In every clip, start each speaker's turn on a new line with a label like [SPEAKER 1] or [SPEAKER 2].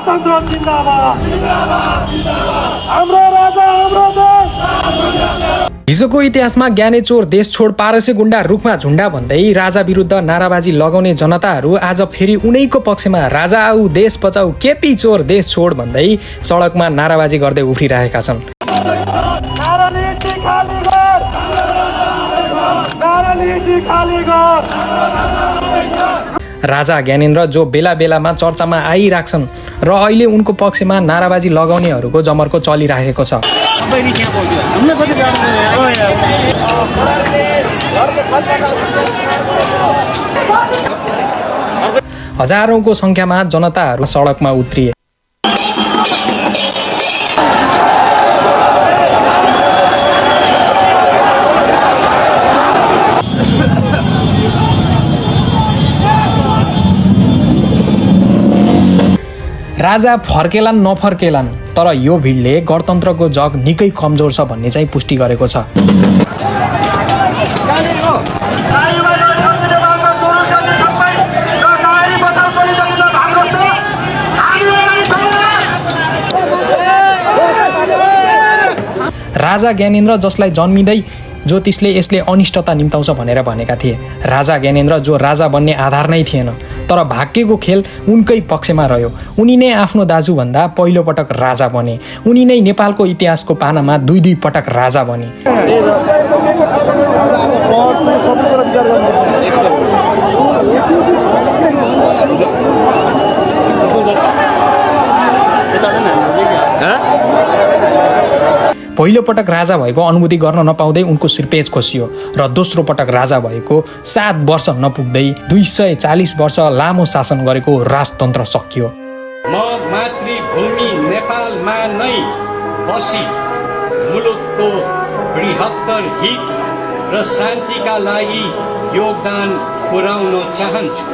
[SPEAKER 1] राजतन्त्र जिन्दाबाद हाम्रो राजा हाम्रो देश।
[SPEAKER 2] हिजोको इतिहासमा ज्ञानेचोर देश छोड पारसे गुण्डा रुखमा झुण्डा भन्दै राजा विरुद्ध नाराबाजी लगाउने जनताहरू आज फेरि उनैको पक्षमा राजा आऊ देश बचाऊ केपी चोर देश छोड भन्दै सडकमा नाराबाजी गर्दै उफ्रिरहेका छन्। राजा ज्ञानेन्द्र जो बेला बेलामा चर्चामा आइराख्छन् र अहिले उनको पक्षमा नाराबाजी लगाउनेहरूको जमर्को चलिरहेको छ। हजारौंको संख्यामा जनताहरू सडकमा उत्रिए। राजा फर्केलान् नफर्केलान् तर यो भिडले गणतन्त्रको जग निकै कमजोर छ भन्ने चाहिँ पुष्टि गरेको छ। राजा ज्ञानेन्द्र जसलाई जन्मिँदै ज्योतिषले यसले अनिष्टता निम्ताउँछ भनेर भनेका थिए। राजा ज्ञानेन्द्र जो राजा बन्ने आधार नै थिएन तर भाग्यको खेल उनकै पक्षमा रह्यो। उनी नै आफ्नो दाजुभन्दा पहिलो पटक राजा बने। उनी नै नेपालको इतिहासको पानामा दुई पटक राजा बने। पहिलो पटक राजा भएको अनुभूति गर्न नपाउँदै उनको शिरपेच खोसियो र दोस्रो पटक राजा भएको 7 वर्ष नपुग्दै 240 वर्ष लामो शासन गरेको राजतन्त्र सकियो।
[SPEAKER 3] म मातृभूमि नेपालमा नै बसी मुलुकको बृहत्तर हित र शान्तिका लागि योगदान पुर्याउन चाहन्छु।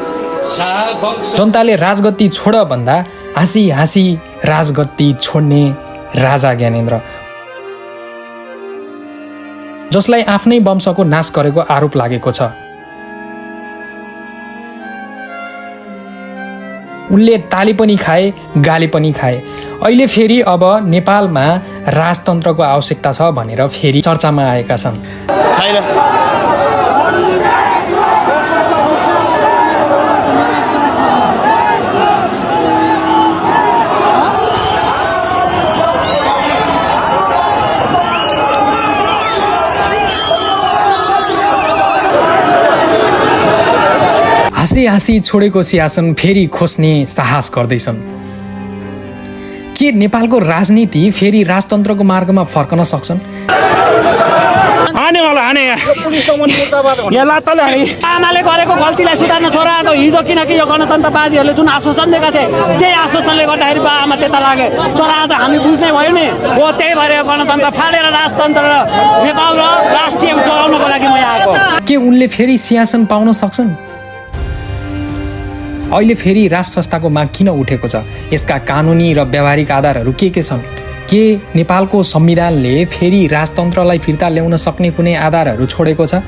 [SPEAKER 2] जनताले राजगद्दी छोड भन्दा हाँसी हाँसी राजगद्दी छोड्ने राजा ज्ञानेन्द्र जसलाई आफ्नै वंशको नाश गरेको आरोप लागेको छ। उनले ताली पनि खाए गाली पनि खाए। अहिले फेरि अब नेपालमा राजतन्त्रको आवश्यकता छ भनेर फेरि चर्चामा आएका छन्। हाँसी हाँसी छोडेको सिंहासन फेरि खोस्ने साहस गर्दैछन्। के नेपालको राजनीति फेरि राजतन्त्रको मार्गमा फर्कन सक्छन्?
[SPEAKER 4] आमाले गरेको गल्तीलाई सुधार्न छोरा हिजो किनकि यो गणतन्त्रवादीहरूले जुन आश्वासन दिएका थिए त्यही आश्वासनले गर्दाखेरि बा आमा त्यता लागे। तर आज हामी बुझ्ने भयो नि हो त्यही भएर गणतन्त्र फालेर राजतन्त्र र नेपाल र राष्ट्रिय जोगाउनको लागि म यहाँ आएको।
[SPEAKER 2] के उनले फेरि सिंहासन पाउन सक्छन्? अहिले फेरि राज संस्थाको माग किन उठेको छ? यसका कानुनी र व्यावहारिक आधारहरू के छन्? के नेपालको संविधानले फेरि राजतन्त्रलाई फिर्ता ल्याउन सक्ने कुनै आधारहरू छोडेको छ?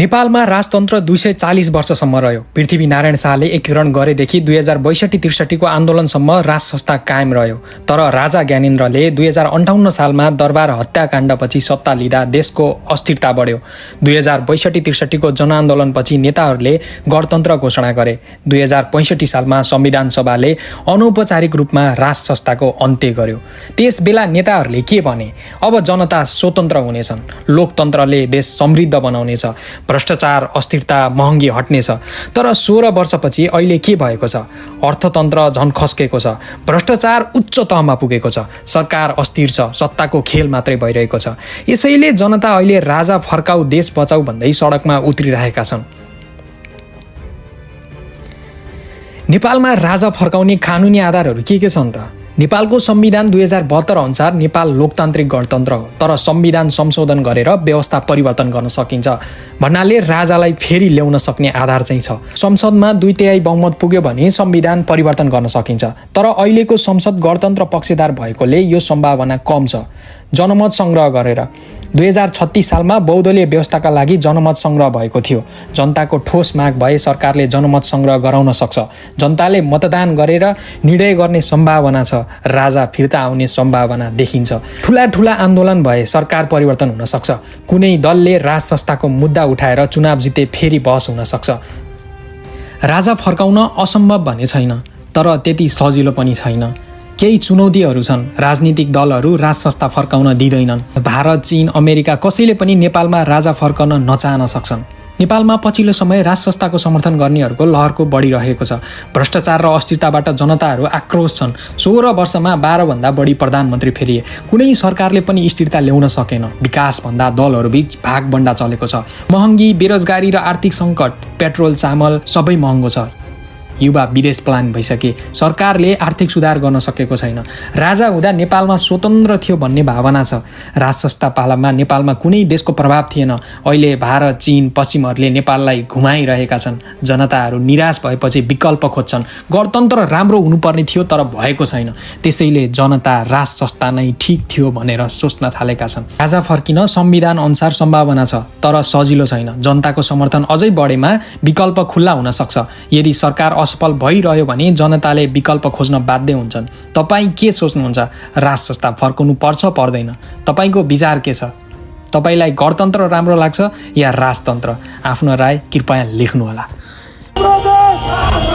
[SPEAKER 2] नेपालमा राजतन्त्र 240 वर्षसम्म रह्यो। पृथ्वीनारायण शाहले एकीकरण गरेदेखि 2062-63 को आन्दोलनसम्म राज संस्था कायम रह्यो। तर राजा ज्ञानेन्द्रले 2058 सालमा दरबार हत्याकाण्डपछि सत्ता लिँदा देशको अस्थिरता बढ्यो। 2062-63 को जनआन्दोलनपछि नेताहरूले गणतन्त्र घोषणा गरे। 2065 सालमा संविधान सभाले अनौपचारिक रूपमा राज संस्थाको अन्त्य गर्यो। त्यस बेला नेताहरूले के भने? अब जनता स्वतन्त्र हुनेछन्, लोकतन्त्रले देश समृद्ध बनाउनेछ, भ्रष्टाचार अस्थिरता महँगी हट्नेछ। तर 16 वर्षपछि अहिले के भएको छ? अर्थतन्त्र झन खस्केको छ, भ्रष्टाचार उच्च तहमा पुगेको छ, सरकार अस्थिर छ, सत्ताको खेल मात्रै भइरहेको छ। यसैले जनता अहिले राजा फर्काऊ देश बचाऊ भन्दै सडकमा उत्रिरहेका छन्। नेपालमा राजा फर्काउने कानुनी आधारहरू के छन् त? नेपालको संविधान 2072 अनुसार नेपाल लोकतान्त्रिक गणतन्त्र हो, तर संविधान संशोधन गरेर व्यवस्था परिवर्तन गर्न सकिन्छ भन्नाले राजालाई फेरि ल्याउन सक्ने आधार चाहिँ छ। संसदमा 2/3 बहुमत पुग्यो भने संविधान परिवर्तन गर्न सकिन्छ, तर अहिलेको संसद गणतन्त्र पक्षधार भएकोले यो सम्भावना कम छ। जनमत संग्रह गरेर 2036 सालमा बहुदलीय व्यवस्थाका लागि जनमत संग्रह भएको थियो। जनताको ठोस माग भए सरकारले जनमत संग्रह गराउन सक्छ। जनताले मतदान गरेर निर्णय गर्ने सम्भावना छ। राजा फिर्ता आउने सम्भावना देखिन्छ। ठुला ठुला आन्दोलन भए सरकार परिवर्तन हुन सक्छ। कुनै दलले राज संस्थाको मुद्दा उठाएर चुनाव जिते फेरि बहस हुन सक्छ। राजा फर्काउन असम्भव भने छैन, तर त्यति सजिलो पनि छैन। केही चुनौतीहरू छन्। राजनीतिक दलहरू राज संस्था फर्काउन दिँदैनन्। भारत, चीन, अमेरिका कसैले पनि नेपालमा राजा फर्काउन नचाहन सक्छन्। नेपालमा पछिल्लो समय राज संस्थाको समर्थन गर्नेहरूको लहरको बढिरहेको छ। भ्रष्टाचार र अस्थिरताबाट जनताहरू आक्रोश छन्। 16 वर्षमा 12 भन्दा बढी प्रधानमन्त्री फेरिए, कुनै सरकारले पनि स्थिरता ल्याउन सकेन। विकास भन्दा दलहरूबीच भागबण्डा चलेको छ। महँगी, बेरोजगारी र आर्थिक सङ्कट, पेट्रोल, चामल सबै महँगो छ। युवा विदेश पलायन भइसके। सरकारले आर्थिक सुधार गर्न सकेको छैन। राजा हुँदा नेपालमा स्वतन्त्र थियो भन्ने भावना छ। राज संस्था पालामा नेपालमा कुनै देशको प्रभाव थिएन। अहिले भारत, चीन, पश्चिमहरूले नेपाललाई घुमाइरहेका छन्। जनताहरू निराश भएपछि विकल्प खोज्छन्। गणतन्त्र राम्रो हुनुपर्ने थियो तर भएको छैन। त्यसैले जनता राज संस्था नै ठिक थियो भनेर सोच्न थालेका छन्। राजा फर्किन संविधान अनुसार सम्भावना छ, तर सजिलो छैन। जनताको समर्थन अझै बढेमा विकल्प खुल्ला हुन सक्छ। यदि सरकार असफल भइरह्यो भने जनताले विकल्प खोज्न बाध्य हुन्छन्। तपाईँ के सोच्नुहुन्छ? राज संस्था फर्काउनु पर्छ पर्दैन? तपाईको विचार के छ? तपाईलाई गणतन्त्र राम्रो लाग्छ या राजतन्त्र? आफ्नो राय कृपया लेख्नुहोला।
[SPEAKER 1] गणतन्त्र